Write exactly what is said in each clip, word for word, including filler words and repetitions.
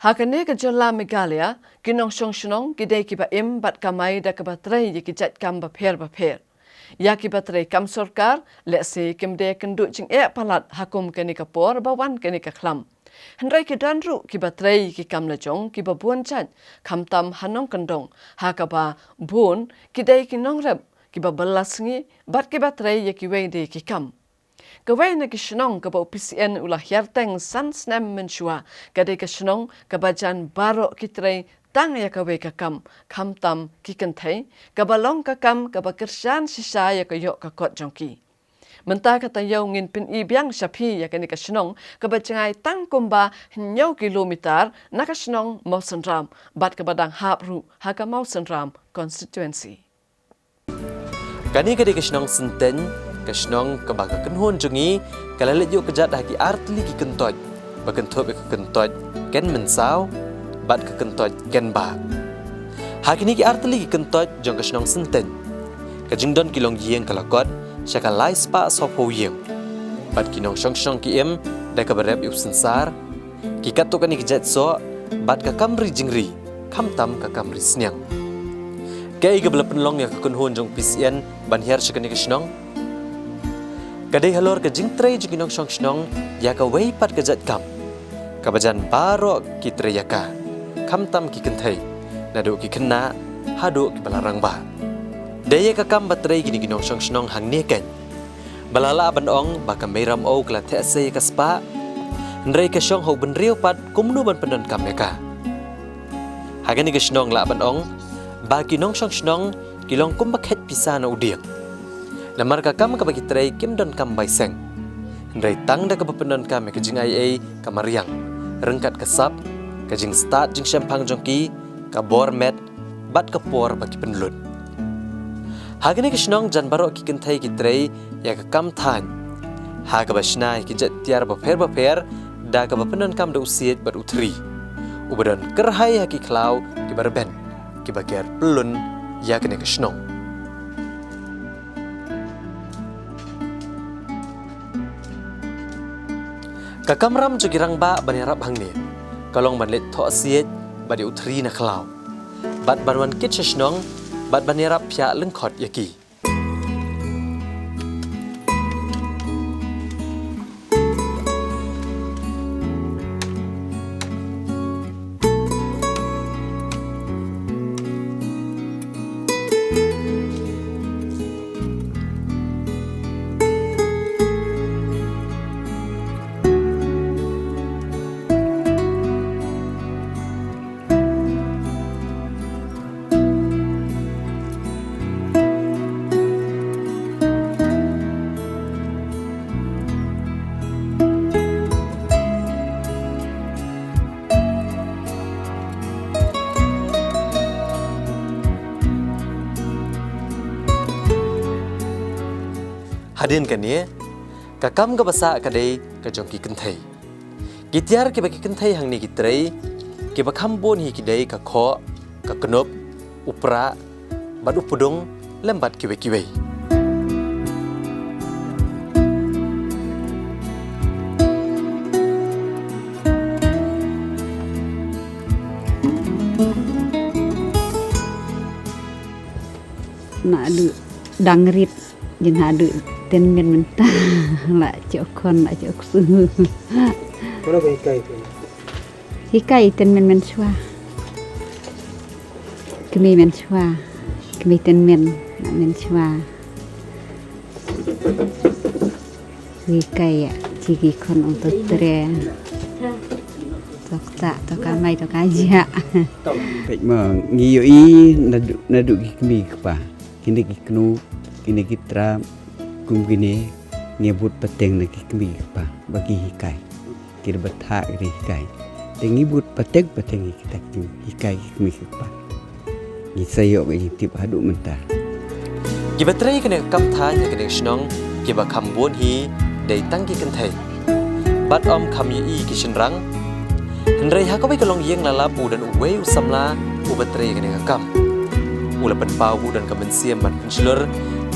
Ha kane ka jylla Meghalaya, ki nongshong shnong ki dei kiba im bad kamai da kaba trei ïa ki jait kam bapher bapher. Ïa kiba trei kam sorkar, lehse kim dei kynduh jingeh palat ha kum kane ka por ba wan kane ka khlam. Hynrei ki don ruh kiba trei ïa ki kam lajong kiba bun jait, khamtam ha nongkyndong, ha kaba bun ki dei ki nongrep kiba bylla sngi bad kiba trei ïa kiwei de ki kam. Kawei na ki shnong kaba u P C N u la hiar teng san snem mynshuwa, ka dei ka shnong kaba jan baroh ki trei tang ïa kawei ka kam, khamtam ki kynthei, kaba long ka kam kaba kyrshan shisha ïa ka ïoh ka kot jong ki. Mynta ka taïew ngin pyni biang sha phi ïa kane ka shnong kaba jngai tang kumba hynñiew kilometer na ka shnong Mawsynram, bad kaba dang hap ruh ha ka Mawsynram constituency. Kane ka dei ka shnong Synteiñ, ka shnong kaba ka kynhun jong ngi ka la leit ïuh kjat ha ki artylli ki kyntoit, ba kynthup ïa ka kyntoit Ken Mynsaw bad ka kyntoit Ken Bah. Ha kine ki artylli ki kyntoit jong ka shnong Synteiñ, ka jingdon ki longïing ka la kot sha ka lai spah sawphew ïing, bad ki nongshong shnong ki im da kaba rep ïa u synsar, ki katto katne ki jait soh, bad ka kam ri jingri, khamtam ka kam ri sniang. Kaei kaba la pynlong ïa ka kynhun jong u P C N ban hiar sha kane ka shnong? Ka dei halor ka jingtrei jong ki nongshong shnong ïa kawei pat ka jait kam, kaba jan baroh ki trei ïa ka, khamtam ki kynthei, naduh ki khynnah haduh kiba la rangbah. Dei ïa ka kam ba trei kine ki nongshong shnong hangne keiñ ba la lah ban ong ba ka Meiram Aw ka la theh sei ïa ka spah, hynrei ka shong ha u bynriew pat kumno ban pyndonkam ïa ka. Ha kane ka shnong lah ban ong ba ki nongshong shnong ki long kumba kheit pisa na u dieng. Namar ka kam kaba ki trei kim donkam bai seng, hynrei tang da kaba pyndonkam ïa ka jingaiei ka mariang, ryngkat ka sap, ka jingstad jingshemphang jong ki, ka bor met, bad ka por ba ki pynlut. Ha kane ka shnong jan baroh ki kynthei ki trei ïa ka kam thaiñ, ha kaba shna ïa ki jait tiar bapher bapher da kaba pyndonkam da u siej bad u thri, uba don kyrhai ha ki khlaw kiba rben, kiba ker pyllun ïa kane ka shnong. Ka kamram jong ki rangbah ban ïarap hangne ka long ban leit thoh siej bad ïa u thri na khlaw, bad ban wan kit sha shnong, bad ban ïarap phiah lyngkhot ïa ki. Hadien kane, ka kam kaba sah ka dei ka jong ki kynthei. Ki tiar kiba ki kynthei hangne ki trei, kiba kham bun hi ki dei ka khoh, ka knup, u prah, bad u pdung, lem bad kiwei kiwei. Naduh dang rit, jin haduh tymmen mynta. La jooh khun, la jooh ksu. Mano ba hikai phi? Hikai tymmen mynshuwa. Kmie mynshuwa. Kmie tymmen, na mynshuwa. Hikai ïa ki khun, ong to trei, to ktah, to kamai, to kajia. Peit mo, ngi ïohi naduh, naduh ki kmie ki kpa, kine ki khynnah, kine ki trai, kum kine, ngi bud pateng na ki kmie ki kpa ba ki hikai. Ki da bthah, ki da hikai. Te ngi bud pateng pateng ïa kita ki jinghikai ki kmie ki kpa. Ngi sa ïoh ka jingtip haduh mynta. Kiba trei kane ka kam thaiñ ha kane ka shnong, kiba kham bun hi dei tang ki kynthei, bad ym kham ïohi ki shynrang. Hynrei ha kawei ka longïing la lap u don uwei u samla uba trei kane ka kam. U la pynpaw ba u don ka mynsiem ban pynshlur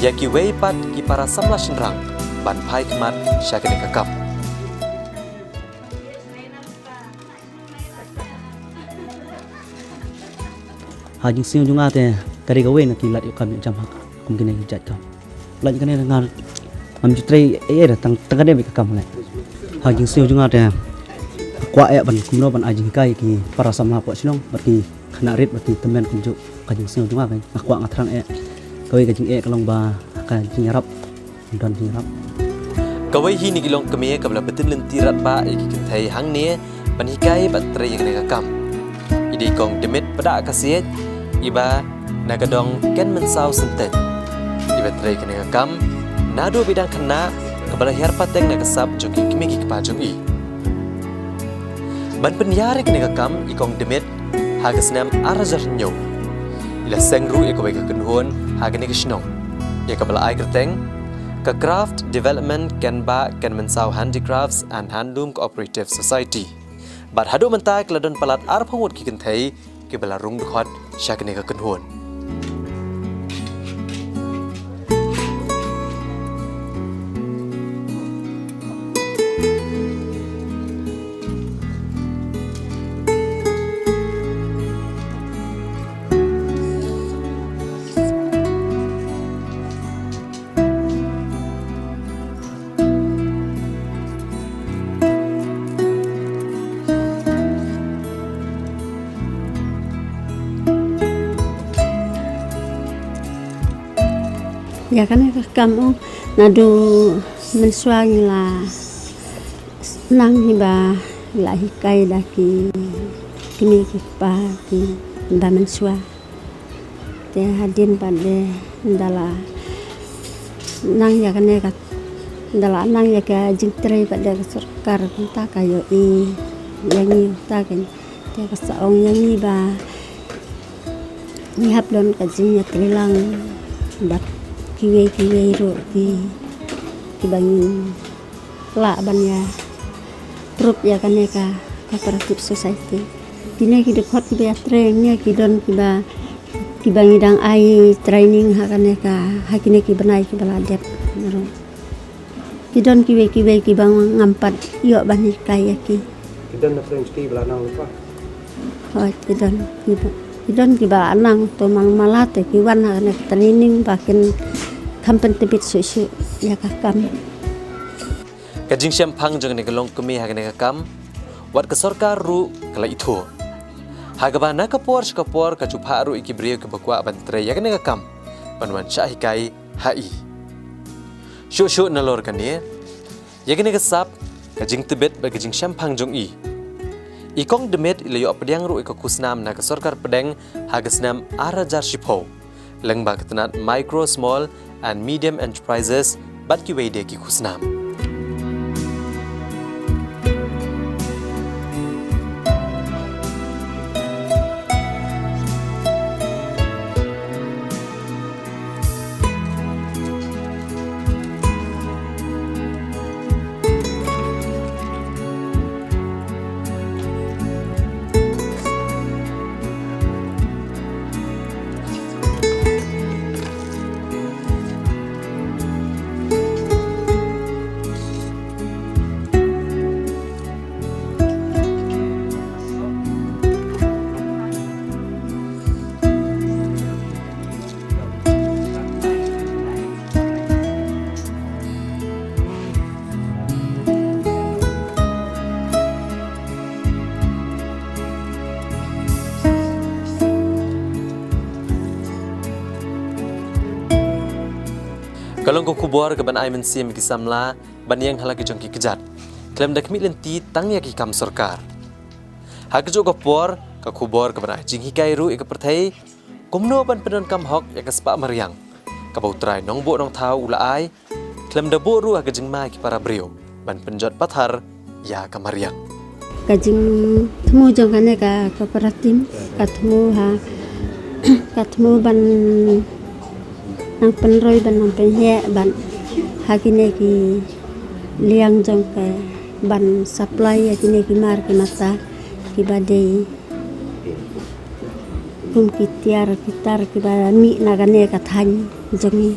ïa kiwei pat ki para samla shynrang ban phai khmat sha kane ka kam. Ha jingsngew jong nga te ka dei kawei na ki lad ïoh kam ïoh jam ha kum kine ki jait kam. Lait kane nga ngam ju trei ei ei da tang tang kane beit ka kam leh. Ha jingsngew jong nga te kwah eh ban kumno ban ai jinghikai ki para samla hapoh shnong bad ki khynnah rit bad ki tymmen kumjuh. Ka jingsngew jong nga ka kwah nga thrang eh. Kawei ka jingeh ka long ba ka jingïarap. Don hi rap. Kawei hi na ki longkmie kaba la btin lynti radbah ïa ki kynthei hangne ban hikai bad trei ïa kane ka kam. I dei kong Demit Pdang ka siej iba na ka dong Ken Mynsaw Synteng. Iba trei kane ka kam naduh ba i dang khynnah kaba la hiar pateng na ka sap jong ki kmie ki kpa jong i. Ban pynïar ïa kane ka kam i kong Demit ha ka snem ar hajar hynñiew. I la seng ruh ïa kawei ka kynhun ha kane ka shnong ïa kaba la ai kyrteng ka Craft Development Kenbah Ken Mynsaw Handicrafts and Handloom Cooperative Society. Bad haduh mynta ki la don palat arphew ngut ki kynthei kiba la rung dkhot sha kane ka kynhun. Ïa kane ka kam u naduh mynshuwa ngi la nang hi ba la hikai da ki kmie ki kpa kiba mynshuwa. Te hadien pat de nda la nang ïa kane ka nda la nang ïa ka jingtrei pat de ka sorkar kumta ka ïohi ïa ngi kumta ka te ka sa ong ïa ngi ba ngi hap don ka jingïatreilang bad kiwei kiwei ruh ki kiba ngin lah ban ïa proof ïa kane ka cooperative society. Kine ki dkhot kiba ïatrei ngi ki don kiba kiba ngi dang ai training ha kane ka ha kine ki bnai kiba la dep. Ki don kiwei kiwei kiba ngam pat ïoh ban hikai ïa ki. Ki don na French ki ba la nang lypa. Hooid, ki don kiba ki don kiba nang to mang mala te ki wan ha kane ka training ba kin kham pyntbit shuh shuh ïa ka kam. Ka jingshemphang jong kane ka longkmie ha kane ka kam wat ka sorkar ruh ka la ithuh. Ha kaba na ka por sha ka por ka ju phah ruh ïa ki briew kiba kwah ban trei ïa kane ka kam ban wan shah hikai ha i. Shuh shuh nalor kane ïa kane ka sap ka jingtbit bad ka jingshemphang jong i. I kong Demit i la ïoh pdiang ruh ïa ka khusnam na ka sorkar pdeng ha ka snem ar hajar shiphew. Lyngba ka tnat Micro, Small and Medium Enterprises bad kiwei de ki khusnam. Ka long ka khubor kaban ai mynsiem ïa ki samla ban ïeng ha la ki jong ki kjat khlem da khmih lynti tang ïa ki kam sorkar. Ha kajuh ka por ka khubor kaban ai jinghikai ruh ïa ka pyrthei kumno ban pyndonkam hok ïa ka spah mariang kaba U Trai Nongbuh Nongthaw u la ai khlem da buh ruh ha ka jingma ïa ki para briew ban pynjot pathar ïa ka mariang. Ka jingthmu jong kane ka cooperative ka thmu ha ka thmu ban nang pynroi ban nang pynheh ban ha kine ki liang jong ka ban supply ïa kine ki mar ki mata kiba dei kum ki tiar ki tar kiba mih na kane ka thaiñ jong ngi.